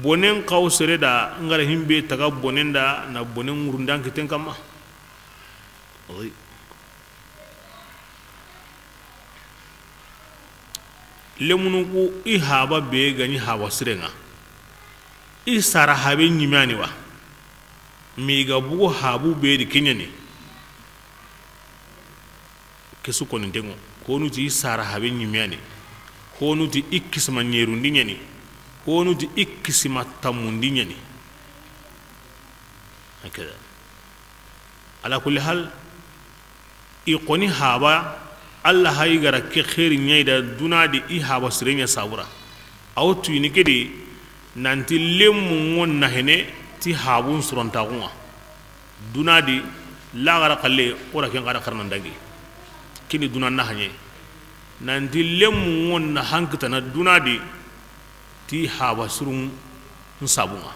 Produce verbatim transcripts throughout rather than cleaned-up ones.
Bonen xaw sere da, n ga ra himbe taga bonen da, na bonen ŋurundan kiten kamma. Lemunu ku i haba be ga ɲi haba sirenŋa. I sara habe ɲimani wa. Mi ga bugu habu be di keɲani. Kesu konintenŋo, honu ti i sara habe ɲimeyani, honu ti i kisima ɲerundi ɲani, honu ti i kisima tammundi ɲani. Hakada. Ala kulli hal, i xoni haba, Allah hayi gara ke xeeri ɲayi da duna di i haba sire ɲa sabura. Awo tuyini ke di, nanti lemmu ŋo nahene ti habun surontaxunŋa. Duna di, laxara xalle, o ra ken xara xarana dangi. Kini duna nahaɲe. Nanti lemmu ŋo na hankitana duna di, ti haba surun nsabunŋa.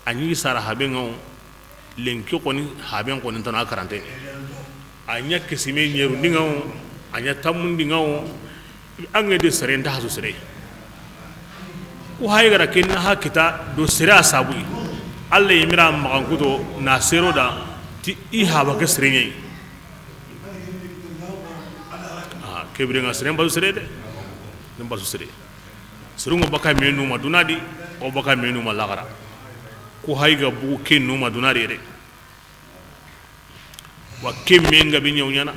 A ɲi sara haben ŋa wo, lenki xoni haben xoni ntana karantene. A ɲa kisime ɲerundi ŋa wo, a ɲa tammundi ŋa wo, an ŋa de sere nta hasu sere. Ku hayi gara ken na ha kita do sere a sabuyi. Allah yimira maxankuto na sero da ti i haba ke sere ɲayi. Ah, ke birenŋa sere mbasu sere de. Mbasu sere. Serunŋo baka menu ma duna di, o baka menu ma laxara. Ku hayi ga bugu ke nu ma duna di yere. Wa ke men ga bi ɲaw ɲana.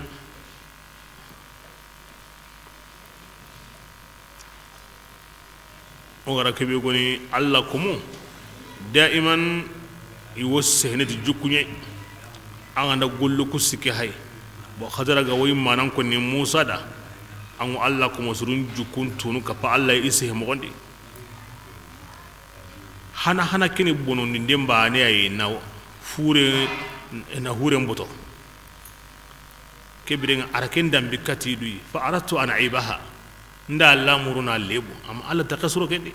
O gara kebe goni Allah komo. Daiman i wo sehneti jukkuɲe. An ga nda gollu ku sikke hay. Bo Xadara ga woyi manan konni Musa da. An ŋo Allah komo surun jukkun tunu kappa Allah i sehmoxondi. Hana hana kini bonondi ndemba ne ayi na hure, na hure mboto. Ke birenŋa a ra ken dambi kati duyi, fa aradtu an aibaha. Nda lamuru na lebu, ama Allah ta kasuro kendi.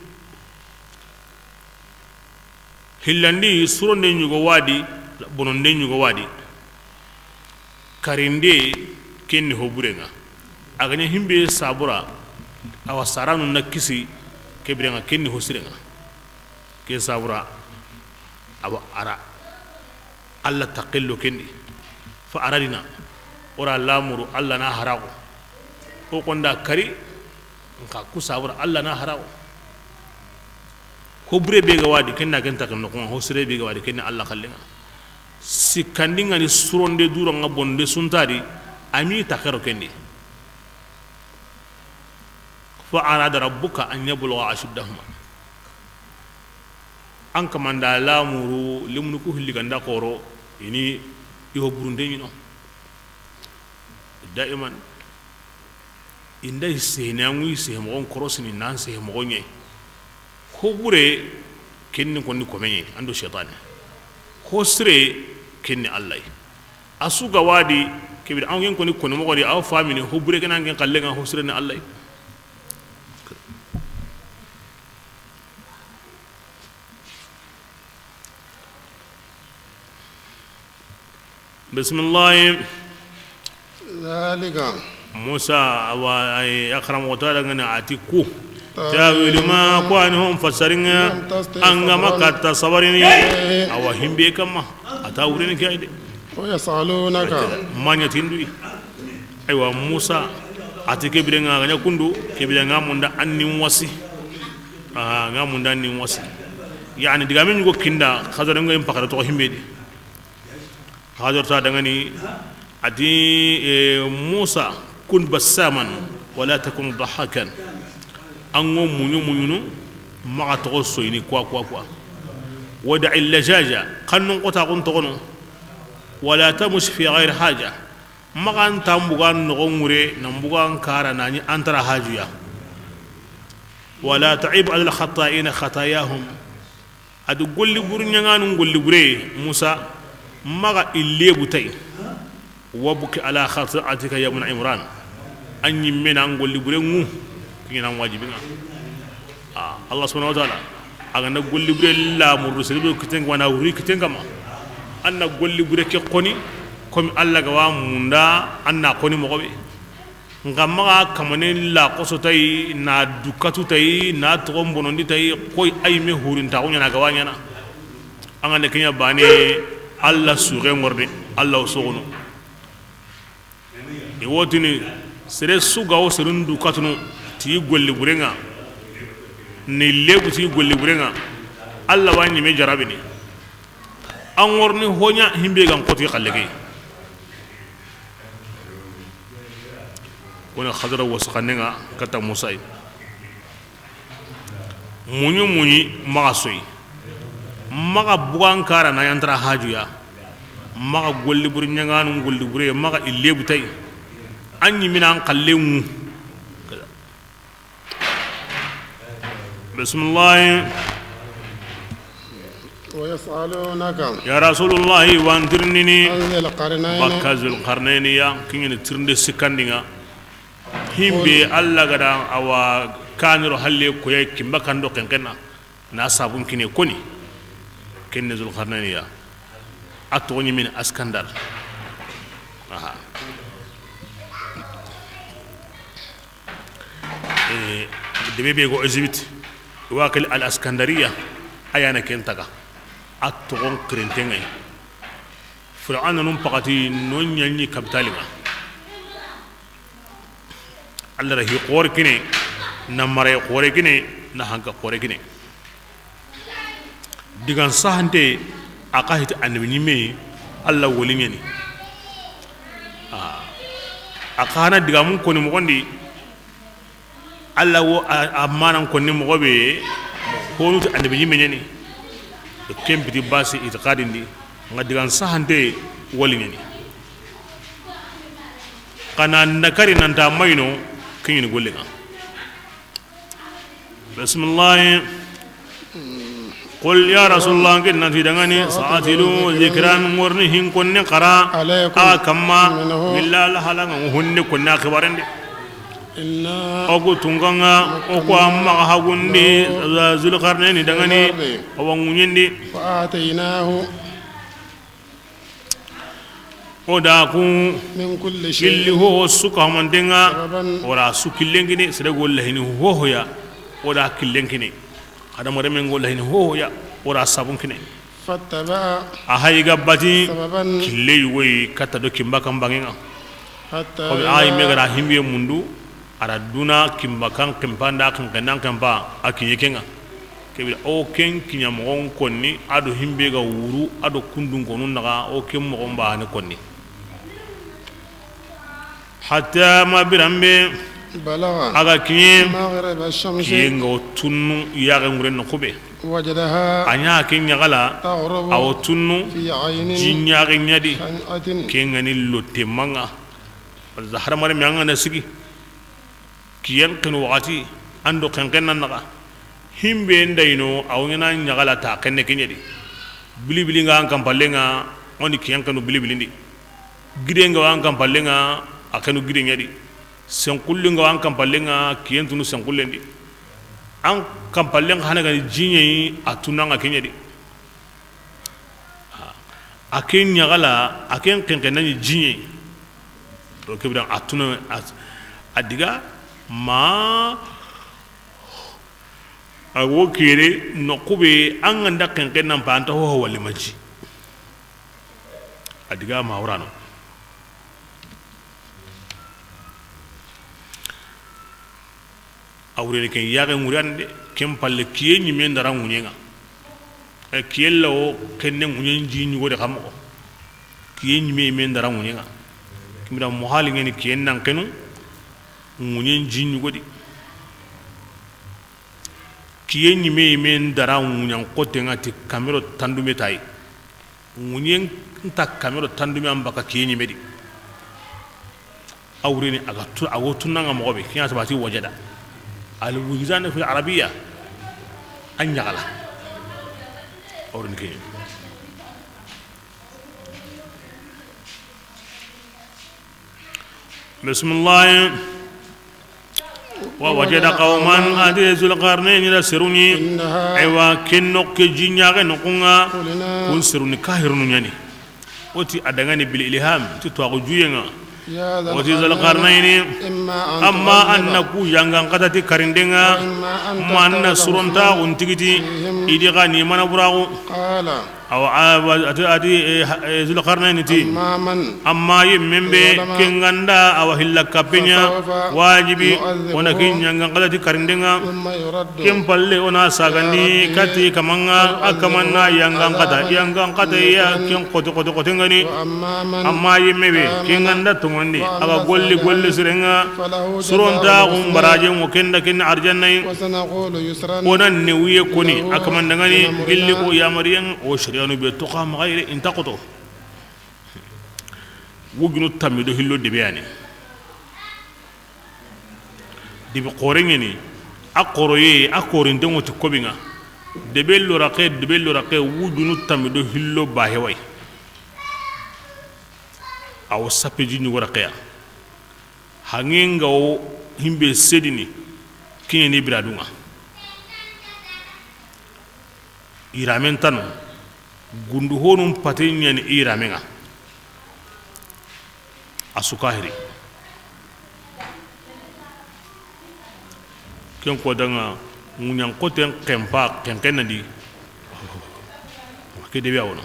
Hillandi suronde ɲugo wadi, bononde ɲugo wadi. Karinde kenni ho burenŋa. A ga ɲa himbe sabura, awa saranu na kisi, ke birenŋa kenni ho sirenŋa. Ke sabura, awa ara. Allah ta kello kendi. Fa aradina. O ra lamuru Allah na harago. O konda kari. Nka ku sabura Allah na harago. Ho bure be ga wadi kenna ken ta ken no ko ho sire be ga wadi kenna Allah kallenŋa. Sikkandinŋa ni suronde duronŋa bonde suntadi. Ami ta kero kendi. Fa arada rabbuka an yabluga ashuddahuma. An kamanda lamuru lemunu ku hilli ganda koro ini i ho burunde ɲino. Daiman inda i sehene an ŋu i sehe moxon korosini nan sehe moxo ɲe. Ho bure kenni konni komeɲe ando shetane. Ho sire kenni Allah. A su ga wadi kebiri an ŋen konni konni moxo di aw famini ho bure kenan ken kallenŋa ho sire ni Allah. Bisimilahi. Zalika. Musa, awa, ay, a karamɔgɔ ta dangana a ti ku. Tawili ma ko ani hon fasarinŋa. An ga ma katta sabarini. Awa himbe kamma. A ta wurini ke ay de. Wa yasalunaka. Maɲa tinduyi. Aywa, Musa, a ti ke birenŋa, a ga ɲa kundu, ke birenŋa munda an nin wasi. Ah, ŋa munda an nin wasi. Yani, digamen ɲugo kinda, Xadar ŋa in pakara toxo himbe di. Xadar ta dangani, a ti, eh, Musa, kun bassaman, wala takun dahakan. An ŋo muɲu muɲunu, maxa toxo soyini, quoi, quoi, quoi. Wada'i lajaja, xannun xota kun toxono. Wala tamush fi ghayri haja. Maxa an ta n buga noxo ŋure, na n buga an kara, na ɲi an tara hajuya. Wala ta'ib alal khata'ina khatayahum. A di golli buru ɲaŋanu golli bure, Musa, maxa i lebu tay. Wabki ala khati'atika ya ibn Imran. An ɲimme na an golli bure ŋu, kiɲana wajibi ŋa. Ah, Allah subhanahu wa ta'ala, a ga na golli bure lamuru, sere be kiten, wana wuri kiten kama. An na golli bure ke xoni, komi Allah ga wa munda, an na xoni moxo be. Nxa maxa kamane la xoso tayi, na dukatu tayi, na toxon bonondi tayi, koy ay me hurintaxu ɲana ga wa ɲana. An ga ne ke ɲa bane, Alla suxe ŋorni, Alla wo soxono. I wotini, sere su ga wo serun dukatunu, ti golli burenŋa, ni lebu ti golli burenŋa, Alla wa ɲime jarabini. An ŋorni hoɲa himbe gan xoti xalle ke. Wona xadara wasu xannenŋa kata Musa yi. Muɲu muɲi maxa soyi. Maxa bugan kara na yantara hajuya. Maxa golli buri ɲanganu golli bure maxa illebu tay. An ɲimina an xalle ŋu. Bisimilahi. ويسألونك. Ya Rasulullahi, wa an tirindini. عن ذي القرنين. Bakka Zulqarnayni ya, kiɲini tirinde sikkandinŋa. Himbe Alla gada awa kaniro halle koye kimba kando kenkenna. Na sabun kine koni. Kenne Zulqarnayni ya. A toxo ɲi min Askandar. Aha. Eh, debe be go Egypte, wa kali al Askandariya, ayana ken taga. A toxon kirintenŋay. Fir'auna num pakati no ɲaɲi kapitalinŋa. Alla ra hi xore kine, na mare xore kine, na hanka xore kine. Digan sahante, a xa hiti annabi ɲimme, Alla woli ɲani. A, a xa na digamun koni moxondi, Alla wo a, a manan konni moxo be, honu ti annabi ɲimme ɲani. Ken piti basi itiqadindi, nga digan sahante woli ɲani. Xa na nakari nanta mayno, kiɲini gollinŋa. Bisimilahi. Qul ya Rasulullah, ken nanti dangani, sa'atilu zikran, ŋorni hin konne xara, عليكم a kamma, منه. Illa la halanga honne konne a xibarende. إنا O ku tunkanŋa, o ku amma hagundi, Zulqarnayni dangani, الأرض. O wa ŋuɲindi. وآتيناه O da ku من كل شيء gilli hoho su ka hamantenŋa, سببا. O ra su killen kini, sere go lahini hohoya, o da killen kini. Hadamarenmen go lahini hohoya, o ra sabun kini. فاتبع A hayi ga bati, سببا. Kille yugoyi, katta do kimba kan bangenŋa. حتى Ko be ayi إذا me gara himbe mundu, A ra duna kimba kan kempa nda kan kenan kempa a kiɲe kenŋa. Kebira o ken kiɲa moxon konni, a do himbe ga wuru, a do kundun konu naxa, o ken moxon ba ne konni. Hatta ma biranbe بلغ a ga kiɲe, مغرب الشمس kiyen ga o tunnu yaxe ŋuren noxu be. وجدها A ɲa ke ɲaxala, تغرب a o tunnu في عين ji ɲaxe ɲa di. حمئة. Ken ga ni lotte manŋa. Parce que hadamarenme an ga na sigi. Kiyen xenu waxati, an do xenxen na naxa. Himbe ndayino, a wo ɲana ɲaxala ta xenne ke ɲa di. Bilibili nga an kampallenŋa, o ni kiyen xenu bilibilindi. Gide nga wa an kampallenŋa, a xenu gide ɲa di. Senxulli nga wa an kampallenŋa, kiyen tunu senxullendi. An kampallen xa na ga ni jiɲeyi, a tunanŋa ke ɲa di. A ke ɲaxala, a ken xenxen na ɲi jiɲe. To ke biran a tuna, a, a diga ma a wo kere noxu be an ga nda xenxen nan pa an ta hoho wali ma ji. A diga ma wurano. A wureni ken yaxe ŋuriyande, ken palle kiye ɲime ndara ŋuɲenŋa. E, kiye lawo kenne ŋuɲen ji ɲugodi xa moxo. Kiye ɲime yime ndara ŋuɲenŋa. Kimira mohali ŋeni kiyen nan xenu ŋuɲen ji ɲugodi. Kiye ɲime yime ndara ŋuɲan xotenŋa ti kamero tandume tayi. Ŋuɲen nta kamero tandume an baka kiye ɲime di. A wurini a ga tu, a wo tunanŋa moxo be, kiɲa sabati wajada. Al wujdan fil arabiya, a ɲaxala. A wurini kiɲe. Bisimilahi. Wa wajada qawman, a ti Zulqarnayni da seruni. Aywa, ken noxu ke ji ɲaxe noxunŋa, kun seruni kahirunu ɲani. O ti a dangani bil ilham, ti tuwaxu juyenŋa. O ti Zalqarnayni, imma an na ku yangan xata ti karinden ŋa, ma an na suronta xun tigiti i di xa ni mana buraxu. Awa, a ti, a ti Zalqarnayni ti, amma yinmen be ken ga nda awa hilla kappe ɲa, wajibi o na ken yangan xata ti karinden ŋa. Ken palle o na sagandi kati kaman ŋa, a kaman na yangan xata, yangan xata ya ken xote xote xote ŋa ni. Amma yinme be ken ga nda toŋondi, a ga golli golli siren ŋa, suronta xun barajen ŋo ken da ken arjanna yi. O na newuye koni a kaman da ŋa ni, gilli o yamariyen o sariyanu be toxa maxa yere inta xoto. Wujunu tammi do hillo debe yani. Debe xoore ɲa ni, a xooroye, a xoorinten ŋo ti kobi ŋa. Debe lo raxe, debe lo raxe, wujunu tammi do hillo bahe wa yi. Awo sappe ji ɲugo raxe ya. Hanŋe ŋa wo himbe sedini, kiɲeni biradun ŋa. Yiramen tano, gundu honun pate ɲa ni i yiramen ŋa. A su ka hiri. Ken ko da ŋa, ŋuɲan xoten xenpa xenxen na di. Ke debe a wo no.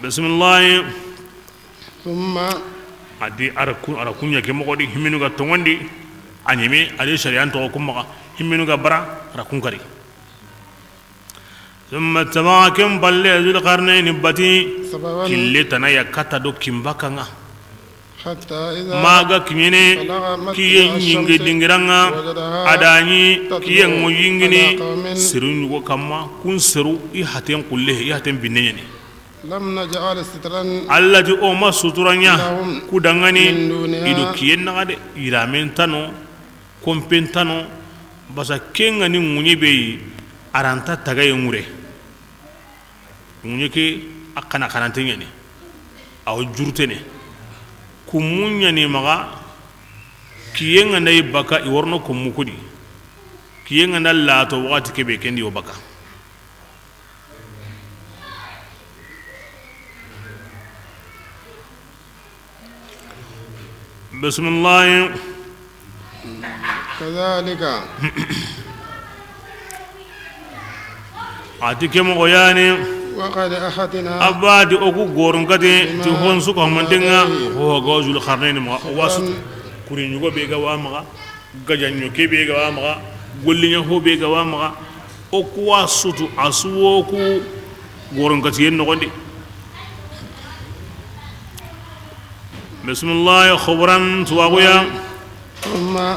Bismillahi. Summa. A di a ra ku, a ra ku ɲa ke moxo di, himmenu ga toŋondi, a ɲeme, a di sariyan toxo kun maxa, himmenu ga bara, a ra kun kari. Summa taba'a, ken palle Zul Qarnayni bati, kille tana ya kata do kinbaka ŋa. Hatta idha, ma ga kiɲene, balaga, kiye matla'ash-shamsi, ɲinge dingira ŋa, wajadaha, a da ɲi kiye ŋo yingini, tatlu'u ala qawmin, seru ɲugo kamma, kun seru i haten xulle, i haten binne ɲa ni. Lam naj'al sitran, Alla ti o ma sutura ɲa, lahum, ku da ŋa ni, min duniha, i do kiyen naxa de, yiramen tano, konpen tano, basa ken ŋa ni ŋuɲe be yi, a ra nta tagaye ŋure. Ŋuɲe ke a xana xanante ɲa ni, a wo jurutene, kummu ɲa ni maxa, kiyen ŋa nda i baka i worono kummu ku di, kiyen ŋa nda lato waxati ke be ken di wo baka. Bismillahi. Kadhalika. A ti ke moxo ya ni. Wa qad ahadna. A ba di o ku goron kati, bima, ti hon su ka mandenga, alayhi, ho ga Zul Qarnayni maxa, o wa su. Kuri ɲugo be ga wa maxa. Gajaɲo ke be ga wa maxa, golliɲa ho be ga wa maxa, o ku wa sutu, a su wo ku goron katiyen noxon di. Bismillahi, xoboran tuwaxu ya. Thumma.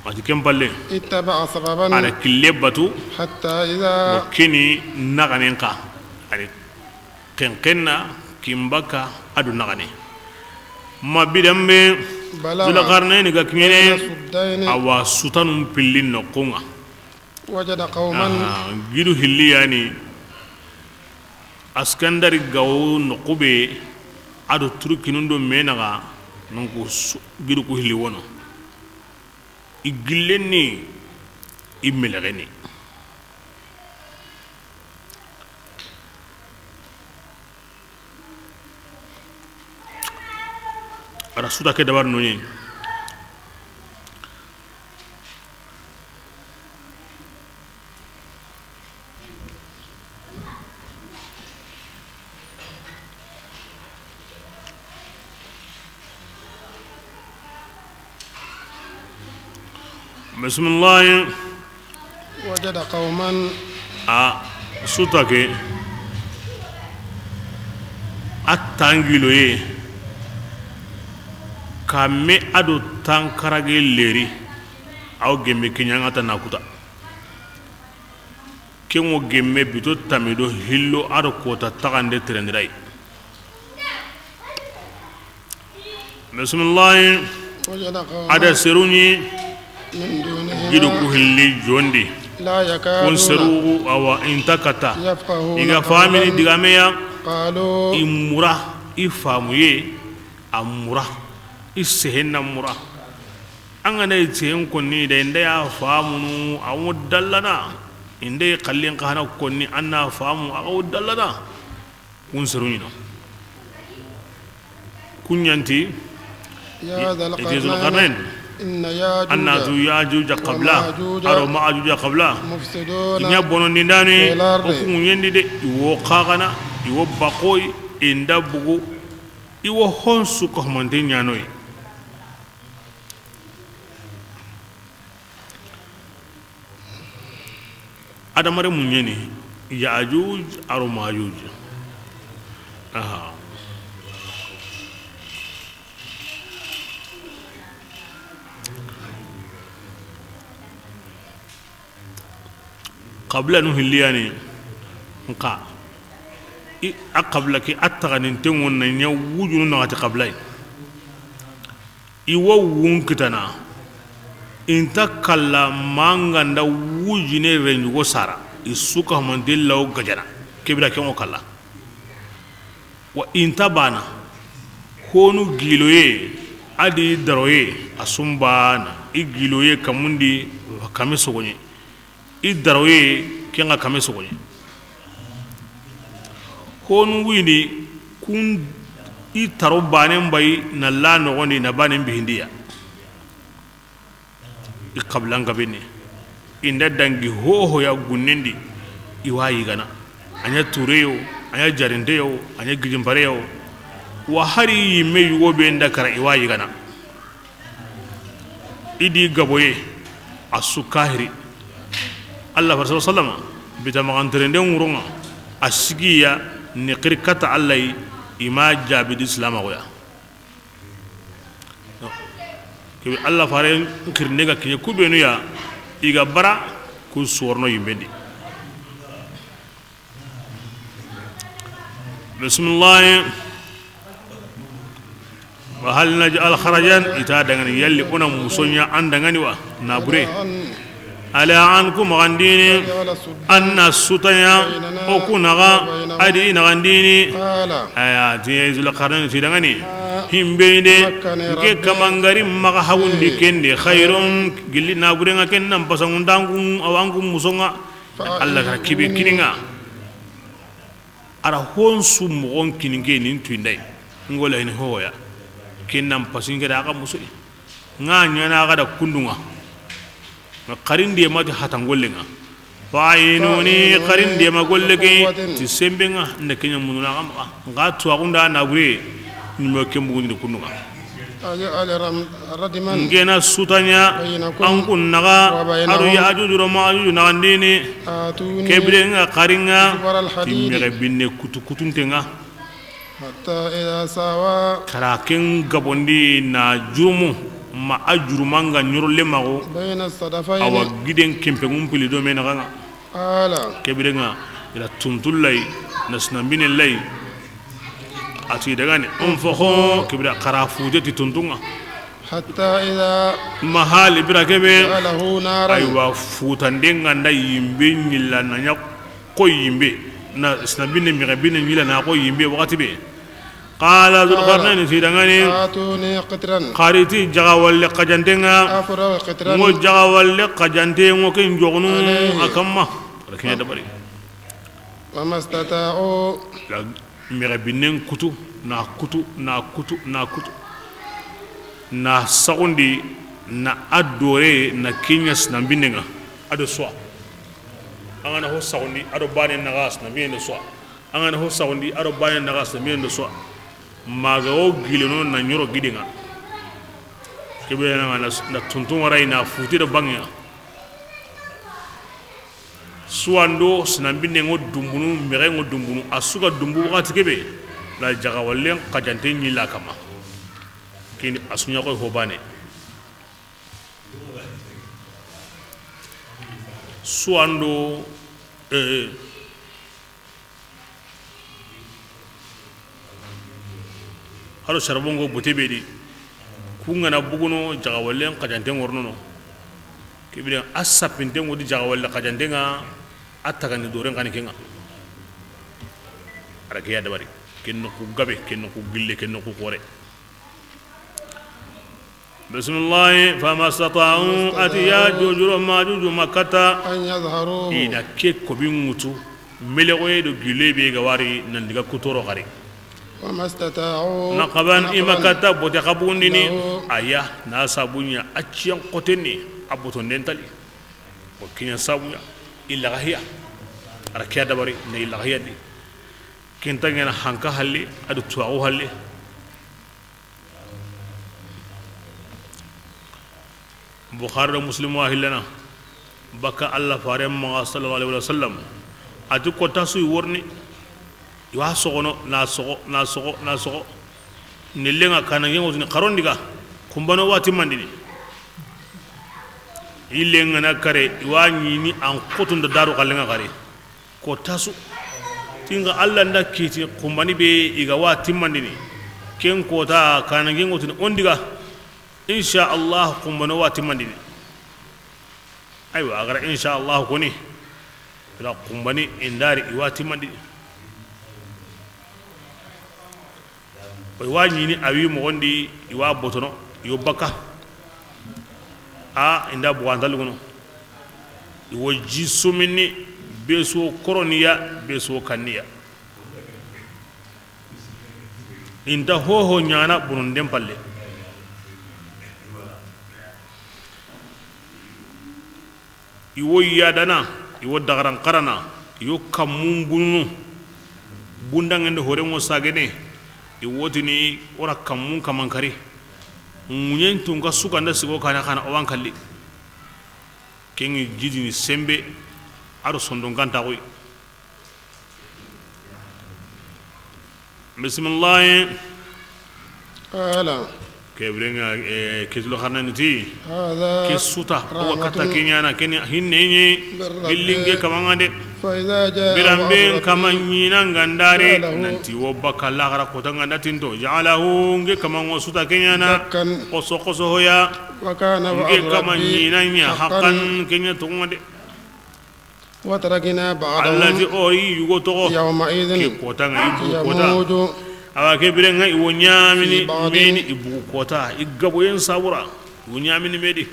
A ti ken palle. Ittaba'a sababan. A da kille batu. Hatta idha. Wo keni naxanen xa. A da Xenxenna, kinbaka, a do naxane. Ma bidanbe, balaga, Zul Qarnayni ga kiɲene, bayna suddayni, a wa sutanun pillin noxun ŋa. Wajada qawman. Aha, gidu hilli ya ni, Askandari ga wo noxu be, a do Turkinun do me naxa, donc su-, gidu ku hilli wono. I gillen ni, i melexen ni. A ra suta ke dabar no ɲi. Bismillahi. Wajada qawman. A suta ke. A tangiloye. Kame a do tankarage leri. Aw gemme ke ɲa ŋa ta na kuta. Ken ŋo gemme bito tamido hillo a do kota taxande terendiray. Bismillahi. A da seru ɲi. Min dunihi. Gidu ku hilli jondi. La yakaduna. Kun seru awa inta kata. Yafqahuna. I ga famini qawlan. Digame ya. Qalu. I mura, i famuye. A mura, i sehen na mura. An ga na i sehen konni da, i nda ya famunu, a wo dallana. I nda i xallin xa hana konni, an na famu, a wo dallana. Kun seru ɲi no. Kuɲanti, يا ذا i ti Zulkarnain, القرنين إن يأجوج an na tu Yajuja qabila, ومأجوج aro Majuja qabila, مفسدون i ɲa bonondindani, في الأرض o ku ŋuɲendi de, i wo xaxana, i wo bakoyi, i nda bugu, i wo honsu ko humante ɲanoyi. Adamare muɲeni, Yajuj aro Majuj. Aha. Xabila nu hilliyani nxa, i, a xabila ke, a taxaninten ŋo na ɲa wujunu naxati xabilayi. I wo wun kitana, i nta kalla manganda wujine renɲugo sara, i su ka hamante lawo gajana, kebira ke ŋo kalla. Wa i nta bana, honu giloye, a di daroye, a sumbana, i giloye kamundi, kame sogoɲe. I daroye, ke ŋa kame sogoɲe. Honu wini, kun i taro banen bayi, na la nogondi, na banen bihindiya. I xabilan gabini. I nda dangi hohoya gunnendi, i wa yigana. A ɲa tureyo, a ɲa jarinteyo, a ɲa gijimpareyo. Wa hari yimme yugo be nda kara, i wa yigana. I di gaboye, a su kahiri. Allah far sallallahu alaihi wasallam, bita maxanterenden ŋuronŋa, a sigiya, ni xiri kata Allah yi, i ma jabi di silamaxoya. Kebe Allah faren kirinde ga kiɲe ku benu ya, i ga bara ku sorno yimbendi. Bismillahi. Wa hal naj'al kharajan, i ta dangani, yalli o na musoɲa an dangani wa, na bure. Ala an ku maxandini, an na sutaya o ku naxa, a di naxandini. Aya, ti Zulkarnain ti dangani. Himbe de, nke kamangari maxa hawundi kende, khairun, gilli na bure ŋa ken nan pasangundangu, awangu musonga. Allah kara kibe kininga. A ra hon su moxon kininke nin tuinday. Ngola hini hoya. Ken nan pasinke da ga musoy. Nga ɲana ga da kundunga. Xarinde ma ti hatan gollenga. Fa'inuni, xarinde ma golle ke ti sembenga, nda kenya mununa ga maxa. Nga tuwagunda na bure, ni mo kembugundi kundunga. Ngena sutanya an kun naxa, aro Yajuju ro Majuju naxandini. Kebire nga xaringa ti mexe binne kutu kutuntenga. Kara ken gabondi na jurumu ma a jurumanga ɲoro lemaxo. Awa giden kempe ŋumpili do me naxanga. Kebire nga ila tuntullay na sinambine lay. A ti dagani, unfuxu, kibira xara fute ti tuntunga. Hatta idha, ma hali bira kebe, ja'alahu naran. Aywa, futande nga nda yimbe ɲilla na ɲa ko yimbe. Na sina binne, mixe binne ɲilla na ko yimbe waxati be. Qala Zulqarnaini ti dangani, atuni qitran. Xari ti jaxawalle xajantenga. Afrigh qitran. Ngo jaxawalle xajante ngo ke njogonu a kamma. Wala kiɲa dabari. Fama stata'u. Mexe binnen kutu, na kutu, na kutu, na kutu. Na saxundi, na a dore, na kiɲa sinan binnen ŋa, a do soa. An ga na ho saxundi, a do bane naxa sinan binnen do soa. An ga na ho saxundi, a do bane naxa sinan binnen do soa. Maga wo gileno na ɲoro giden ŋa. Kebe na, na tuntun waray na futi do banŋe ŋa. Suwando sinanbinne ŋo dumbunu, mexe ŋo dumbunu, a suga dumbu waxati kebe, la jaxawallen xajante ɲilla kama. Kini a suɲa koy ho bane. Suwando, eh, Haro sarabongo bote be di. Ku ŋa na buguno jaxawallen xajanten ŋornono. Kebire a sapinten ŋo di jaxawalle xajanten ŋa, a tagani doren xani ken ŋa. A ra ke ya dabari. Ken noxu gabe, ken noxu gille, ken noxu xore. Bismillahi, fama stata'u, a ti Yajuju ro Majuju ma kata. An yadhharuhu. I na ke kobi ŋutu, melexoye do gille be ga wari nan diga kutoro xari. وما استطاعوا Na xaban i ma نقبا katta bote xabundini. له. Aya, na sabu ɲa a ciyan xotenni, a botonden tali. O kiɲa sabu ɲa, i laxahiya. A ra kiya dabari, na i laxahiya di. Kinta ŋena hanka halle, a do tuwaxu halle. Buxari do Muslim wa hillana, baka Allah fare maxa, sallallahu alaihi wasallam, a ti koota su i worni, i wa soxono, na soxo, na soxo, na soxo. Ni lenŋa kana ŋe ŋotini xaron diga, kumbano wa timmandini. I lenŋa na kare, i wa ɲini an xotun da daru xallenŋa xare. Koota su. Tinga Allah nda kiti kumbani be i ga wa timmandini. Ken koota kana ŋe ŋotini on diga. Insha Allah, kumbano wa timmandini. Aywa, a ga ra insha Allah koni, i ra kumbani indari i wa timmandini. O i wa ɲini a wi moxondi, i wa botono, i wo baka. A inda bugantal gono. I wo ji sumini, be so koroniya, be so kanniya. Inta hoho ɲana bononden palle. I wo yadana, i wo daxaran xarana, i wo kammun bununu. Bundanŋende horenŋo sagene, i wotini o ra kammun kamankari. Ŋuɲen tunka suganda sigo kana xana o wa n kalli. Kenŋi jidini sembe, a do sondonkantaxuy. Bisimilahi. Ala. Ke birenŋa, eh, ke tulo xarana ni ti. Hada. Ke suta, o wa katta rahmatun ke ɲana, ke ni hinne ɲi. Min rabbi. Gilli n ke kamanŋa de. Fa iza jaa. Biranbe wa'du kama rabbi ɲina ngandare, ja'alahu. Nanti wo baka laxara koota nganda tinto. Ja'alahu, n ke kamanŋo suta ke ɲana. Dakkan. Xoso xoso hoya. Wa kana wa'du rabbi haqqan. N ke kama ɲina ɲa haqqan, ke ɲa toŋa de. وتركنا بعضهم Alla ti o ri yugo toxo. يومئذ Ke koota ŋa i bugu koota. يموج Awa ke birenŋa i wo ɲamini في بعض meni i bugu koota. I gaboyen sabura. I wo ɲamini medi.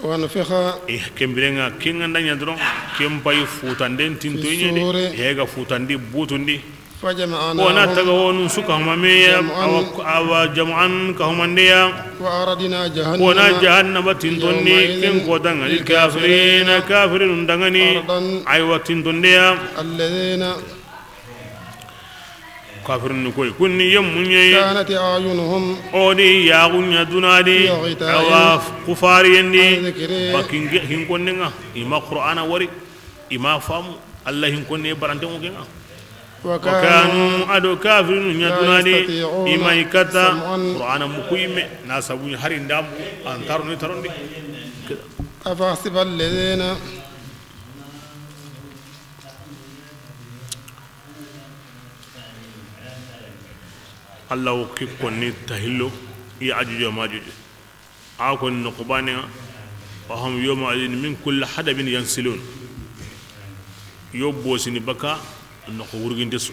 ونفخ E ken birenŋa, ken ŋa nda ɲa doron, ken payi futanden tintoye ɲedi. في الصور He ga futandi butundi. فجمعناهم O na taga wonu su kahuma me ya, جمعا awa, awa jam'an kahumande ya. وعرضنا جهنم O na jahannama tintonni يومئذ ken koota ŋa, للكافرين kafirinun danŋani. عرضا Aywa tintonde ya. الذين Kafirinun koy, kunni yemmu ɲe. كانت أعينهم O di yaxu ɲa duna di. في غطاء Awa kufariyen di. عن ذكري Bakin ge-, hin konne ŋa, i ma Qur'ana wari, i ma famu, Alla hin konne baranten ŋo ke ŋa. وكانوا Wa kanu, a do kafirinu ɲa لا duna di, يستطيعون i ma i katta, سمعا Qur'ana muku yi me, na sabu ɲa hari nda muku, an taro ni tarondi. أفحسب الذين Alla wo ke konni tahillo, Ya'juj wa Ma'juj. A ko noqu baane ŋa, wa hum yawma idhin min kulli hadabin yansilun. Yo bosini baka noqu wurginte su.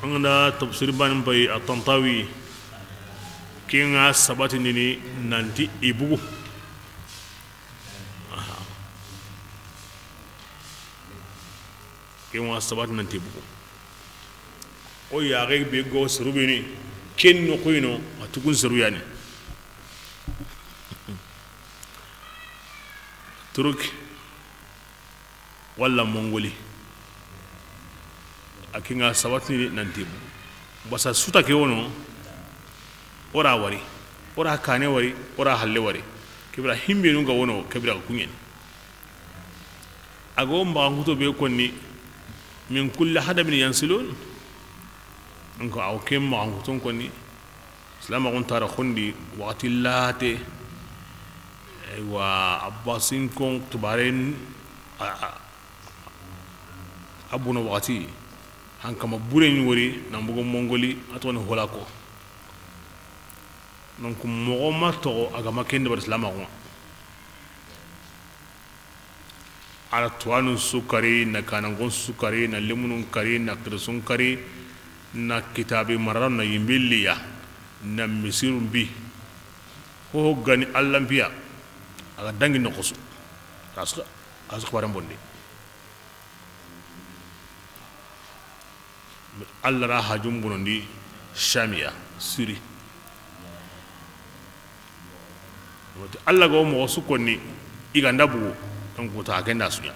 An ga na tafsir baane payi a Tantawi, ke ŋa sabatindini nanti i bugu. Aha. Ke wa sabati nanti bugu. O yaxe be go seru beni, ken noxu yi no, a tugun seru yani. Turki walla Mongoli. A ke ŋa sabati nanti bugu. Basa suta ke wono, o ra wari, o ra kane wari, o ra halle wari. Ke bira himbenu ga wono, ke bira ga kuɲeni. A go maxankuto be konni, min kulli hadabin yansilun. Donc, aw ke maxankuton konni, silamaxun tara xondi waxati late, aywa, Abbasinkon tubaren, a, a, a bono waxati, hankama buren wori, nan bogo Mongoli, a toxoni Holako. Donc, moxo ma toxo, a ga ma ken dabari silamaxun ŋa. A na tuwanun su kari, na kanankon su kari, na lemunun kari, na xirisun kari, na kitabi marano, na yimbilliya, na misirun bi. Ho gani Alla mpiya, a ga dangi noxo su. A su, a su xibaren bondi. Alla ra hajun bonondi Shamiya, Siri. Wati Alla ga wo moxo su konni, i ga nda bugu, donc ta ken da su ɲa.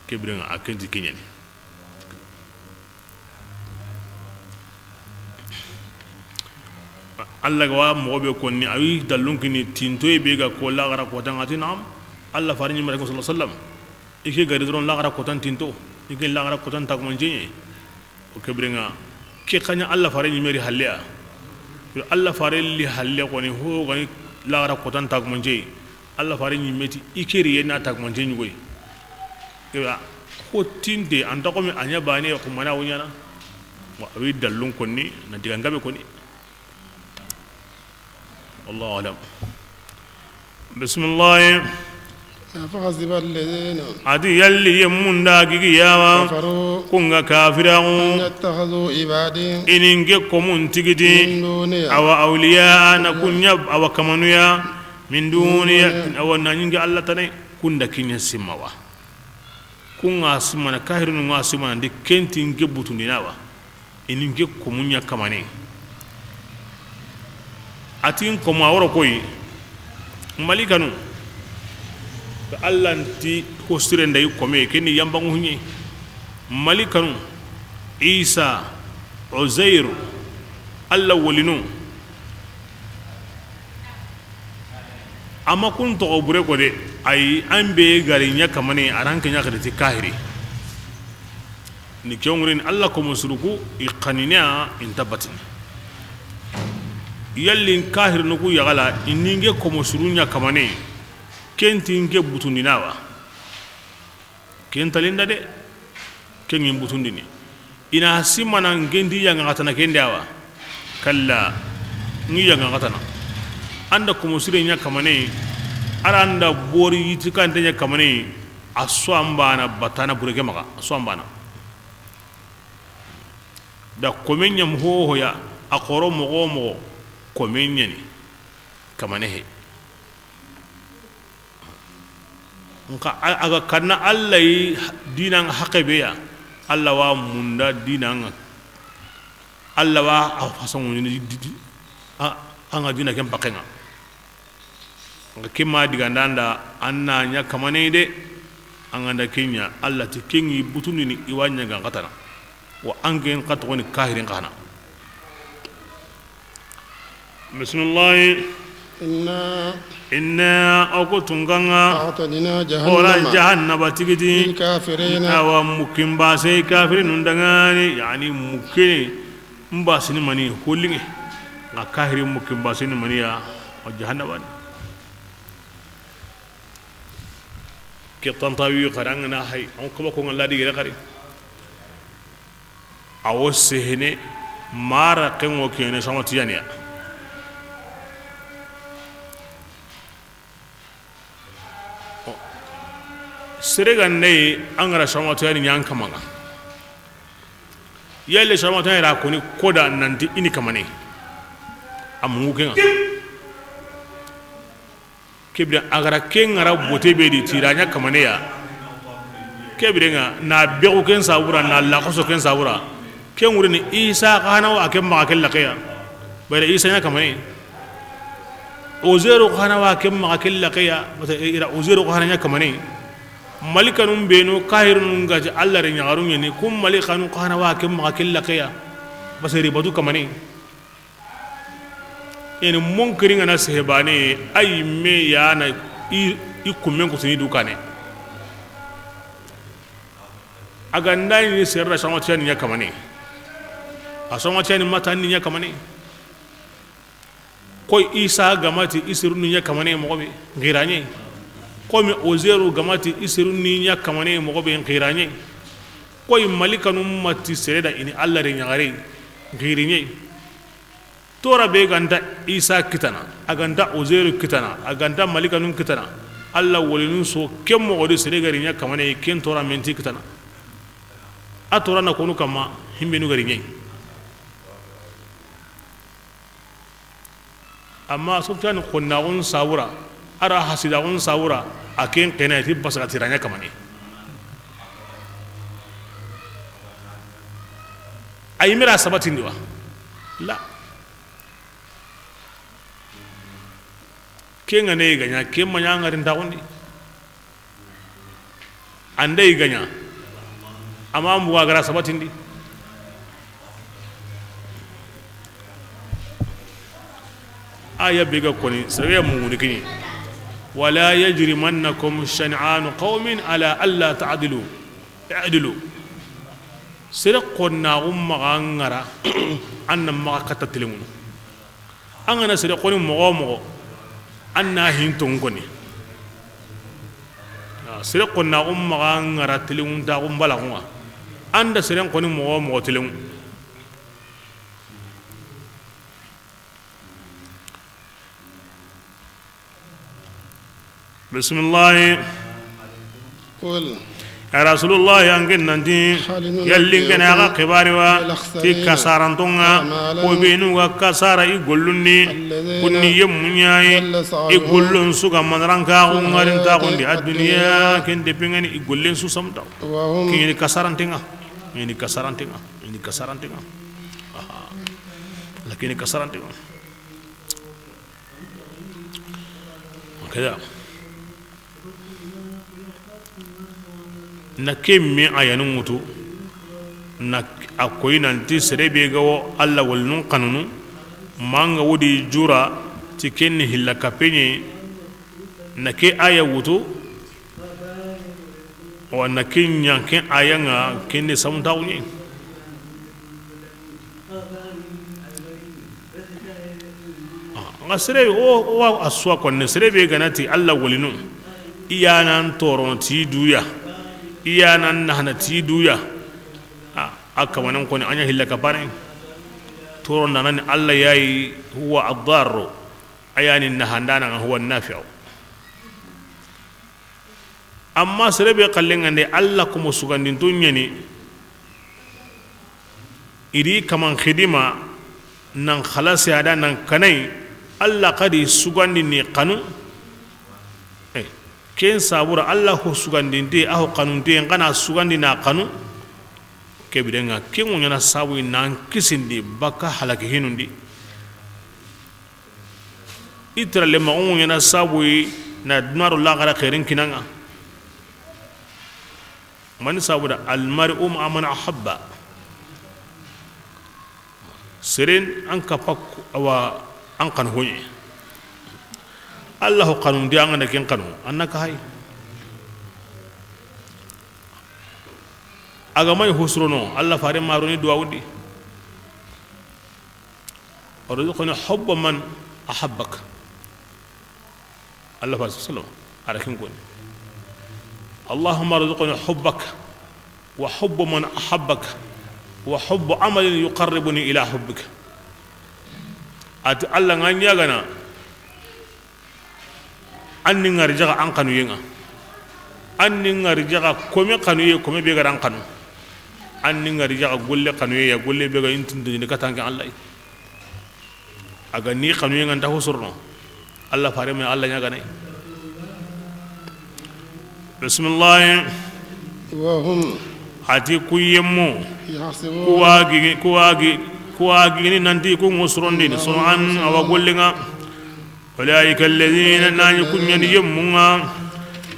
Ke biren ŋa a ken ti ke ɲa ni. Alla ga wa moxo be konni, a wi dallun kini tintoye be ga ko laxara kotan ŋa ti naam. Alla fare ɲi me ri sallallahu alayhi wasallam. I ke gari doron laxara kotan tinto, i ke laxara kotan tagumance ɲi. O ke biren ŋa, ke xa ɲa Alla fare ɲi me ri halle ya. Alla fare li halle xoni ho gani laxara kotan tagumance. Alla fare ɲi me ti i ke ri ye na tagumance ɲugoy. Ewa, ho tinte, an ta xo mi a ɲa bane, xumana wo ɲana. Wa, a wi dallun konni, na diga ngabe konni. Wallahu alam. Bisimilahi. أفحسب الذين A ti yalli ye munda gigi yawa. كفروا Kun ga kafiraxu. أن يتخذوا عبادي I ni n ke komun tigiti. من دوني Awa awliya na kun ɲa awa kamanuya. Min duni, awa na ɲi n ke Alla tana. Kun da ke ɲa simma wa. Kun ŋa simana, kahirinu ŋa simana, ndi ken ti n ke butundina wa. I ni n ke komun ɲa kamane. A ti n koma woro koyi, malikanu. Alla nti ko sire nda i kome, ke ni yambangu huɲe. Malikanu, Isa, Uzairu, Alla wolinu. Ama kun toxo bure ko de, ayi, an be gari ɲa kamane, a ra n ke ɲa xiri ti kahiri. Ni ke ŋurini Alla komo suruku, i xaniniya, i nta batini. Yalli n kahirinu ku yaxala, i ni n ke komo suru ɲa kamane, ken ti n ke butundina wa. Ken talinda de, ken ŋi n butundini. I na simana n ke nti yanga xatana ken de awa. Kalla, n ŋi yanga xatana. An da komo sire ɲa kamane, a ra n da bori yiti kante ɲa kamane, a so an bana batana bure ke maxa, a so an bana. Da komen ɲa moxo wo moxo ya, a xoro moxo wo moxo, komen ɲa ni kamane he. Nxa a, a ga kanna Alla yi dinan ŋa haqe be ya, Alla wa munda dinan ŋa. Alla wa a fasanŋu ni di, di, a, an ga dina ken pakken ŋa. Nxa ke ma diga nda nda an na ɲa kamane de, an ga nda ke ɲa, Alla ti ke ŋi butundini i wa ɲa ga n xatana. Wa an ke n xa toxoni kahirin xana. Bisimilahi. إنا Inna, o ku tunkanŋa, أعتدنا ora جهنم jahannaba tigiti, للكافرين awa mukkin base kafirinun danŋa ni, yani mukkini, n basini mani, holinŋe, nxa kahiri mukkin basini mani ya, o jahannaba ni. Ke tantawi xari an ga na hay, an kaba ko n ga ladi gere xari. A wo sehene mara kengo kene sama tiyaniya. Sere ga nde an ga ra sama tiyani ɲan kamanga. Yalle sama tiyani ra koni koda nanti i ni kamane. A mungu kenga. Ke bire a ga ra ke ŋa ra bote be di ti ra ɲa kamane ya. Ke bire ŋa na bexu ken sabura na laxoso ken sabura. Ke ŋurini Isa xa na wa ke maxa ke laxe ya. Bare Isa ɲa kamane. Ozeru xa na wa ke maxa ke laxe ya. Bata ira Ozeru xa na ɲa kamane. Malikanun benu kahirunun ga ti Alla re ɲaxarun ɲa ni kun malikanun xa na wa ke maxa ke laxe ya. Basa ri batu kamane. Eni monkiri ŋa na sehebane, a yimme ya na i, i kummen kutuni du kane. A ga nda ni sere da sama tiyani ɲa kamane. A sama tiyani mata ni ɲa kamane. Koy Isa ga ma ti i serun ni ɲa kamane moxo be, n xiraɲe. Komi Ozeru ga ma ti i serun ni ɲa kamane moxo be, n xiraɲe. Koy malikanu ma ti sere da i ni Alla re ɲaxare, n xiriɲe. Tora be ga nta Isa kitana, a ga nta Ozeru kitana, a ga nta malikanun kitana, Alla wolinun so, ken moxo di sere ga ri ɲa kamane, ken tora menti kitana. A tora na konu kamma, himbenu ga ri ɲa yi. Amma Sufyani xonnaxun sabura, a ra hasidaxun sabura, a ken xena ti basa ga ti ra ɲa kamane. I mira sabatindi wa? La. Ke ŋa ne i ga ɲa, ke ma ɲa ŋarintaxundi. An da i ga ɲa, a ma mugu a ga ra sabatindi. Aya be ga koni, sere ya munguni kini. Wala yajrimannakum shan'anu qawmin ala alla ta'dilu. I'dilu. Sere xonnaxu maxa ŋara, an na maxa katta telenŋunu. An ga na sere xoni moxo wo moxo, an na hinton koni. Sere xonnaxu maxa ŋara telenŋuntaxu mbalaxu ŋa. An da sere xoni moxo wo moxo telenŋu. Bisimilahi. قل Ya Rasulullahi, an ken nanti, هل ننبئكم yalli n ke na xa xibaari wa, بالأخسرين ti kasaranton ŋa, أعمالا ko benu ga kasara i gollun di, الذين kunni yemmu ɲa yi, ضل سعيهم i gollun su ga manarankaxu في الحياة ŋarintaxun di, a duniya, الدنيا ken de pengani i gollen su samta. وهم Kini kasaranten ŋa, kini kasaranten ŋa, kini kasaranten ŋa. Aha. Lakini kasaranten ŋa. Keda. Na ke mi ayanu ŋutu, na a koyi nanti sere be ga wo Alla walinun xanunu, ma ŋa wodi jura ti ken ni hilla kapeɲe, na ke aya wutu, wa na ke ɲa ke aya ŋa ken ni samuntaxu ɲe. Nga sere o, o wa a suwa konne, sere be ga na ti Alla walinu, i ya nan torono ti duya, i ya nan nahana ti duya. A, a kamanen koni a ɲa hilla kapane. Toron da nan Alla yayi huwa ad-darru, a ya ni nahandana huwa an-nafi'u. Amma sere be xallen ŋa nde, Alla komo sugandinto ɲani, i ri kaman xidima, nan xalasi a da nan kanai, Alla xadi sugandini xanu. Eh, ken sabura Alla ho sugandinte, a ho xanunte, n xa na sugandi na xanu. Ke biren ŋa, ken ŋo ɲana sabu nan kisindi baka halaki hinundi. I tara le maxu ɲana sabu yi na duna do laxara xeerin kinanŋa. Mani sabu da, al mar'u ma'a man ahabba. Seren an kappa, awa, an xanu hoɲe. Alla ho xanundi, an ga na ken xanu, an na ka hay. A ga may hosrono, Alla fare maroni duwawundi. Warzuqni hubba man ahabbak. Alla fa sallam, a ra ken koni. Allahumma rzuqni hubbak wa hubba man ahabbak wa hubba amalin yuqarribuni ila hubbik. A ti Alla, n ga ɲaagana an ni n ga rijaxa an xanuyen ŋa. An ni n ga rijaxa kome xanuye, kome be ga ra an xanu. An ni n ga rijaxa golle xanuye ya, golle be ga intindini katanke Alla. A ga ni xanuyen ŋa nta hosorono, Alla fare me Alla ɲaagana. Bisimilahi. وهم A ti ku yemmu, يحسبون ku wa gigi, ku wa gi, ku wa gigini nanti ku ŋusurondini, أنهم sunu an awa يحسنون gollen ŋa. أولئك الذين, na ɲi ku ɲani yemmun ŋa,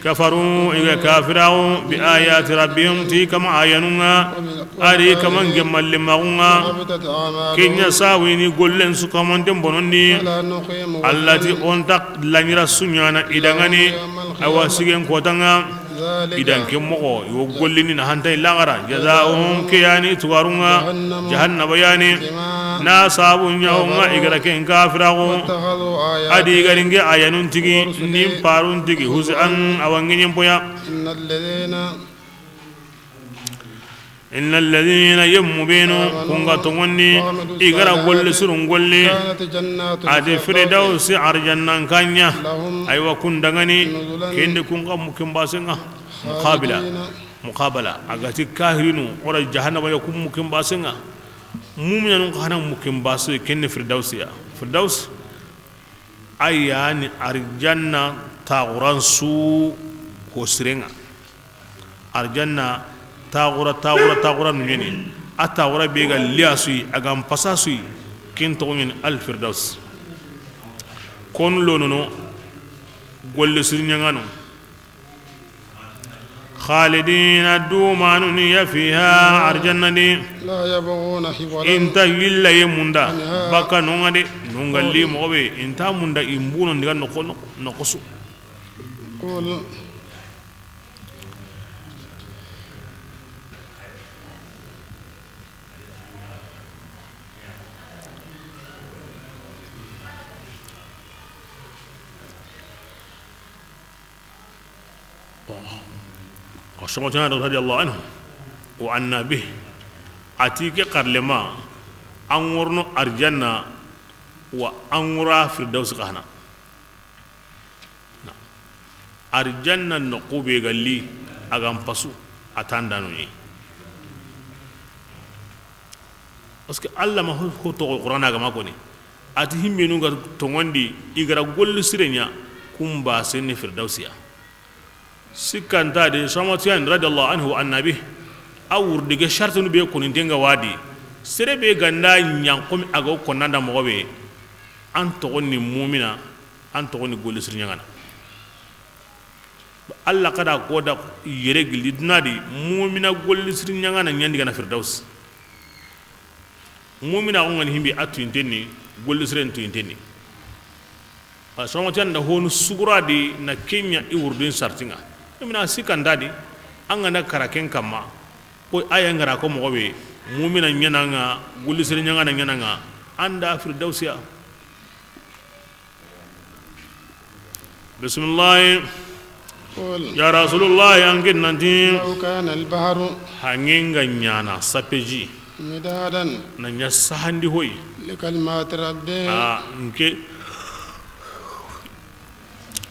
كفروا, i ga kafiraxu, بآيات ربهم, ti kama ayanun ŋa, a ri kama n gemmalle maxun ŋa. وحبطت أعمالهم Ken ɲa sabu ni gollen su kamanten bonondi. فلا نقيم Alla ti, لهم o nta laɲira su ɲana i danŋani, يوم القيامة awa sigen kotan ŋa. ذلك I dan ke moxo, i wo gollini na hantay laxara. جزاؤهم Jazaa'uhum, ke yani tugarun ŋa, جهنم jahannaba yani. بما Na sabu ɲa wo ŋa, كفروا i ga ra ken kafiraxu. واتخذوا آياتي A di i ga ri n ke ayanun tigi, ورسلي nin parun tigi, هزءا huzi'an, awa ŋeɲen poya. إن الذين Inna alladhina, yemmu benu, آمنوا kun ga tonŋonni, وعملوا i ga ra golle الصالحات surun golle, كانت جنات a di الفردوس Firdawsi arjannan ka ɲa, لهم aywa, kun danŋani, نزلا ken di kun ga mukin basen ŋa. Muqabila, خالدين muqabala, a ga ti kahirinu, o ra jahannaba ya kun mukin basen ŋa. Muminanun xa na mukin base, ken ni Firdawsi ya. Firdaws, a ya ni arjanna taxuran su ho siren ŋa. Arjanna taxura, taxura, taxura nu ɲeni. A tawura be ga liya su yi, a ga n pasa su yi, ken toxo ɲa ni Alfirdaus. Kon lonono, golle siri ɲaŋano. Khalidina, dumanu ni ya fiha, arjanna di. La yabghuna hiwala. I nta yilla ye munda, anha, baka nonga de, nonga li moxo be, i nta munda, i mbuno ndiga noxo, noxo su. Qul. Wa Soxotina radiyallahu anhu wa anna bih, a ti ke xarlema, an ŋorono arjanna, wa an ŋora Firdawsi xa hana. Arjanna noqu be ga li, a ga n pasu, a tandanu ɲi. Parce que Allah ma ho, ho toxo Qur'ana ga ma koni. A ti himbenu ga toŋondi, i ga ra golli sire ɲa, kumba senne Firdawsiya. Sikkanta de, Samatiyan radiyallahu anhu wa annabi, a wurdige shartunu be koninten ga wadi. Sere be ganda ɲankomi a ga konnanda moxo be, an toxo ni mumina, an toxo ni golli siri ɲaŋana. Allah kada ko da yere gilli duna di, mumina golli siri ɲaŋana ɲandi gana Firdaus. Mumina ko ngani himbi a tuyinten ni, golli siren tuyinten ni. A soŋoten da honu sugura di na kenya i wurdin sartinga. Imina sikanda di, an ga na kara ken kamma, ko aya ngara ko moxo be, mumina ɲananga, golli siri ɲaŋana ɲananga, anda Firdausiya. Bisimilahi. Qul. Ya Rasulullahi, an ke nanti. Law kana al-bahru. Hanŋe nga ɲana sapeji. Midadan. Na ɲa sahandi hoyi. Li kalimati rabbi. A, nke,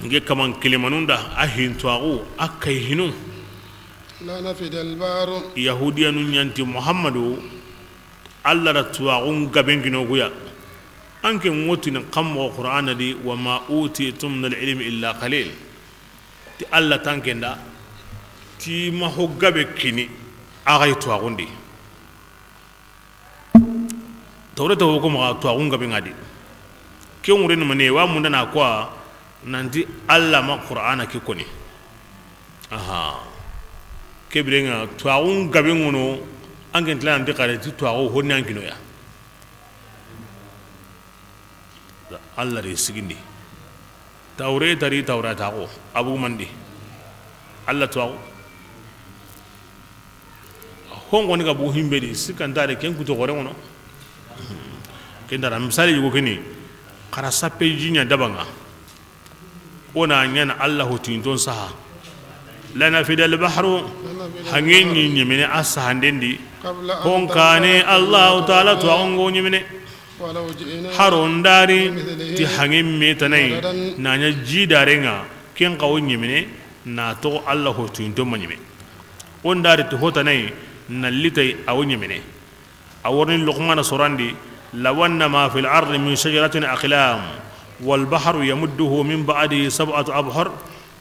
nke kaman kilimanun da, a hintuwaxu, a kay hinu. La nafida al-bahru. Yahudiyanu ɲanti Muhammadu, Allah da tuwaxun gaben kinoguya. An ke ŋotini xan moxo Qur'ana di, wa ma utitum min al-ilmi illa qalil. Ti Allah tankenda, ti ma ho gabe kini, a xay tuwaxundi. Tawreta wo ko maxa tuwaxun gabe ŋa di. Ke ŋureni mane, wa mundana ko nanti Allah ma Qur'ana ke koni. Aha. Ke birenŋa, tuwaxun gabe ŋono, an ke ntila nanti xare ti tuwaxu honni an kinoya. Allah de sigindi. Tawreta ri Tawreta xo, a bugumandi. Allah tuwaxu. Hon goni ga bugu himbe di, sikanta de ken kuto gore ŋono. Ken dara misali yugo keni, xara sappe jinya dabanga. Wona ɲana Allah ho tinton saha. Lanafida al-bahru, hanŋe ni ɲemene a sahanden di. Hon kane Allah Ta'ala tuwaxun go ɲemene. Haro ndari ti hanŋe me tanayi, na ɲa ji darenŋa, ken xa wo ɲemene, na toxo Allah ho tinton ma ɲeme. O ndari ti ho tanayi, na litay a wo ɲemene. A worni Luqmana sorandi, law anna ma fil ardi min shajaratin aqlam, wal bahru yamudduhu min ba'dihi sab'atu abhur,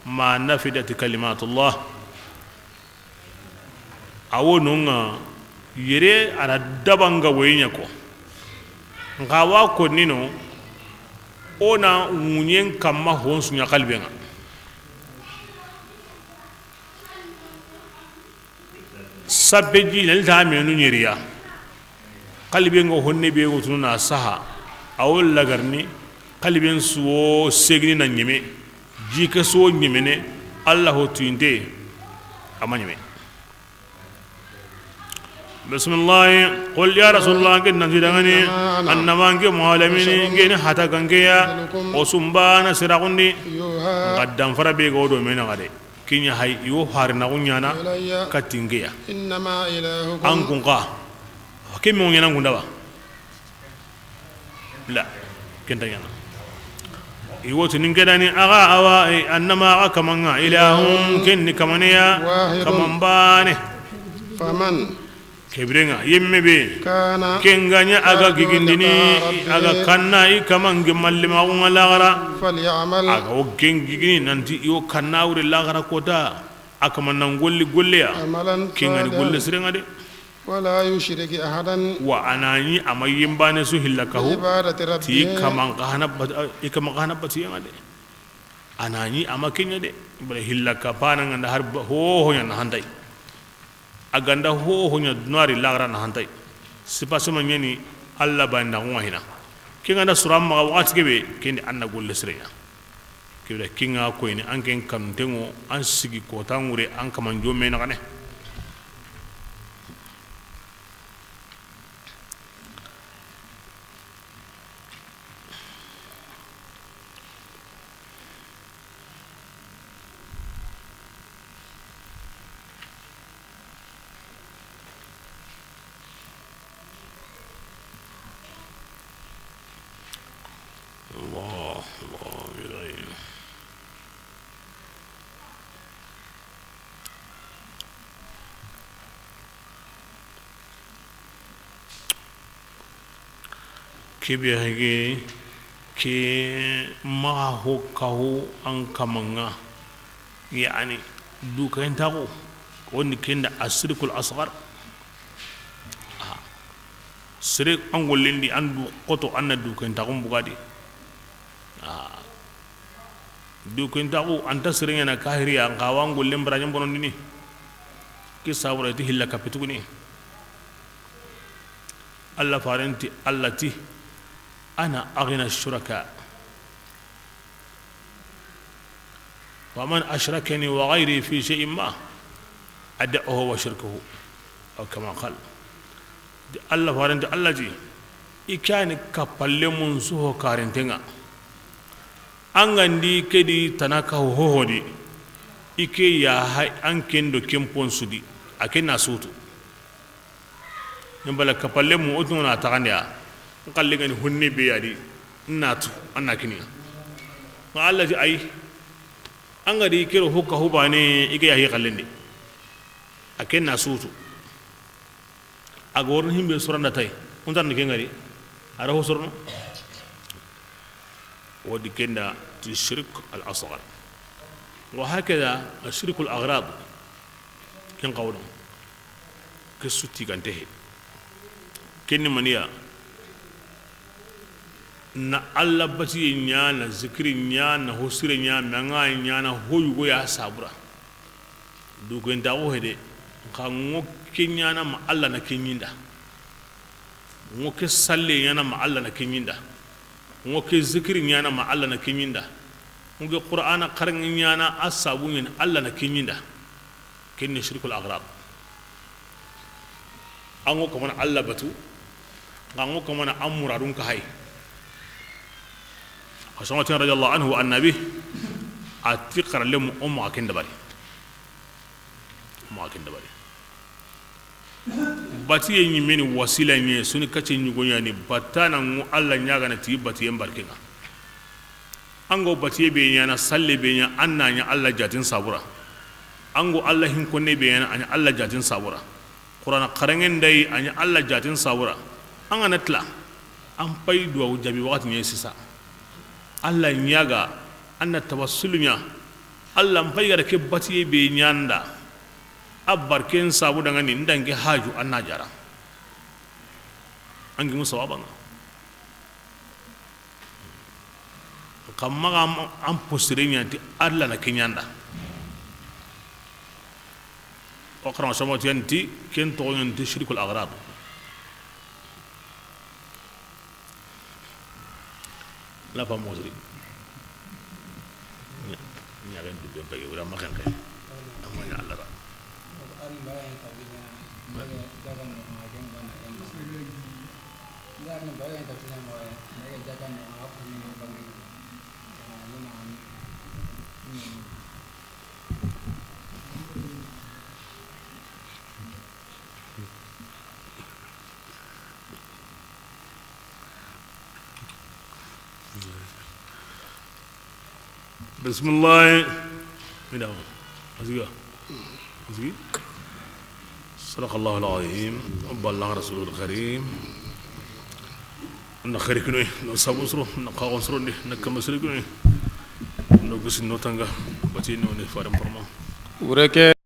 ma nafidat kalimatullah. A wo nonŋa yere a na dabanga woyiɲa ko. Nxa wa konnino, o na ŋuɲen kamma hon suɲa xalibenŋa. Sappe ji na lita menu ɲeriya. Xaliben ŋa honne be wotunu na saha. A wo lagarni, xaliben su wo segini na ɲeme. Ji ke su wo ɲemene, Allah ho tuyinte, a ma ɲeme. Bisimilahi. Qul ya Rasulullah, nke nanti dangani, innama, nke muhalamini, nke ni hata gankeya, o sumbana siraxundi, nxa danfara be ga wo do mena ga de. Kiɲa hay, i wo harinaxu ɲana, ilayya, kati nkeya. Innama ilahukum. An kun xa, ke mi wo ɲana n kun da ba? La, ken ta ɲana. I wo tini nke dani, axa, awa, e, annama axa kamanŋa, ilahun, ken ni kamaneya, wahidun, kaman bane. Faman. Ke birenŋa, yemme be, kana, ken ga ɲa a ga gigindini, a ga kanna i kaman gemmalle maxunŋa laxara. Falyamal. A ga wo ken gigini nanti i wo kanna wure laxara kota. A kaman nan golli golleya. Amalan. Ken ga ni golle sirenŋa de. ولا يشرك أحدا. Wa a na ɲi a ma yinbaane su hilla kahu, بعبادة ربه. Ti kaman xa hana bat-, i kaman xa hana batiyen ŋa de. A na ɲi a ma ke ɲa de. Bari hilla kapana ŋa nda har ba-, ho ho ɲa na hantay. A ga nda ho ho ɲa duna ri laaxara na hantay. Sipasima ɲa ni Alla ba nda ŋo hina. Ke ŋa nda sura maxa waxati ke be, ken di an na golle sire ɲa. Ke be da ke ŋa koyini an ken kanunten ŋo, an sigi kota ŋure, an kaman jomme na xane. الله، الله إليه. Ke be hage, ke maxa ho kahu an kaman ŋa, yani, dukayen taxu, woni ken da a sirkul asgar. Ah. Sere an gollen di, an du xoto, an na dukayen taxun bugadi. Ah. Dukayen taxu, an ta sere ɲaana kahiriya, an xa wa an gollen barajen bonondini. Ke sabura i ti hilla kappe tuguni. Alla faren ti, Alla ti, أنا أغنى الشركاء، ومن أشركني وغيري في شيء ما أدعه وشركه، أو كما قال. Alla faren ti, Alla ti, i ke ni kapallemun su ho karinten ŋa. An ga ndi ke di tana ka ho ho di, i ke ya hay an ken do ken ponsu di, a ke na sutu. Ɲambala kapallemu o tuna taxandi ya. N xalle ga ni honne be ya di, n na tu, an na kini ya. Ma Alla ti ayi, an ga di ke ro hukka hubane, i ke ya hi xallen di. A ken na sutu. A ga worini himbe soranda tay, o nta ni ke ŋa di, a ra ho sorono. Wo di ken da ti shirk al asghar. Wa hakada shirk al aghrad. Ken xawono. Ke su tigante he. Ken ni maniya? Na Alla batiye ɲa, na zikiri ɲa, na ho sire ɲa, me an ga ɲaana ho yugo ya sabura. Duguyen taxu he de, xa ŋo ke ɲaana ma Alla na ke ɲi n da. Ŋo ke salle ɲaana ma Alla na ke ɲi n da. Ŋo ke zikiri ɲaana ma Alla na ke ɲi n da. Ŋo ke Qur'ana xaraŋe ɲaana a sabu ɲa ni Alla na ke ɲi n da. Ken ni shirkul aghrad. An ŋo kamana Alla batu, xa ŋo kamana an muradun ka hay. Asamatin radiyallahu anhu wa annabi, a ti xaralemu o maxa ken dabari. O maxa ken dabari. Batiye ɲi me ni wasila ɲa, suni kacce ɲugo ɲa ni, batana ŋo Alla ɲaagana ti batiyen barke ŋa. An ga wo batiye be ɲaana, salle be ɲa, an na ɲa Alla jaatin sabura. An ga wo Alla hinkonne be ɲaana, a ɲa Alla jaatin sabura. Qur'ana xaraŋen da yi, a ɲa Alla jaatin sabura. An ga na tila, an pay duwawu jaabi waxati ɲa sisa. Alla ɲaaga, an na tawassulu ɲa. Alla n pay ga da ke batiye be ɲa n da, a barken sabu daŋa ni, n da n ke haju, an na jaara. An gi mu sawaba ŋa. Xa maxa an posire ɲa ti Alla na ke ɲa n da. O xarama somo ti yan ti ken toxo ɲa ti shirkul aghrad. La pa mosri. Ɲa, ɲa ken du ben pay wala ma ken kay. Amma ɲa Alla ra. بسم الله. صدق الله العظيم. بلغ رسول الكريم. Na xeeri kinoy, na sabun suro, na xaxon suro ndi, na kama suro kinoy. No gisi no tanga, bati no ne faram parma. Wure ke.